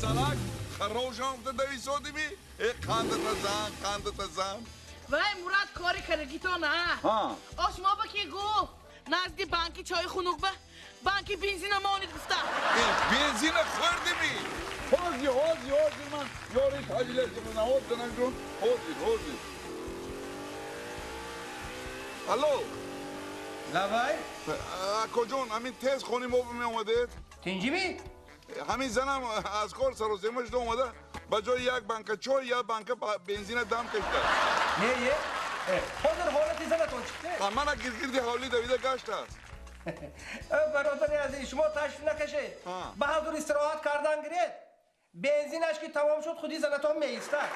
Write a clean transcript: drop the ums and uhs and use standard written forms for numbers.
Занак харошам дависодими. Э, қандата зан, қандата зан. Вай, Мурад, кори карагитона. Ошмо ба ки гуфт, назди банки чойи хунук ба банки бензина монид гуфта. Бензина хӯрдими? Ҳозир, ҳозир, ҳозир, ман ёри таҷиле кунам. Ҳозир, занакҷон, ҳозир, ҳозир. Алло. Лабай. Акоҷон, ҳамин тез хони мо меомадед. Тинҷими? Ҳамин занам аз кор саросема шуда омада, ба ҷои як банка чой як банка бензина дам кашида. Не, е, ҳозир ҳолати занатон чӣ? Мана гиргирди ҳавлӣ давида гаштааст. Бародари азиз, шумо ташриф накашед, ба ҳазур истироҳат кардан гиред. Бензинаш ки тамом шуд, худи занатон меистад.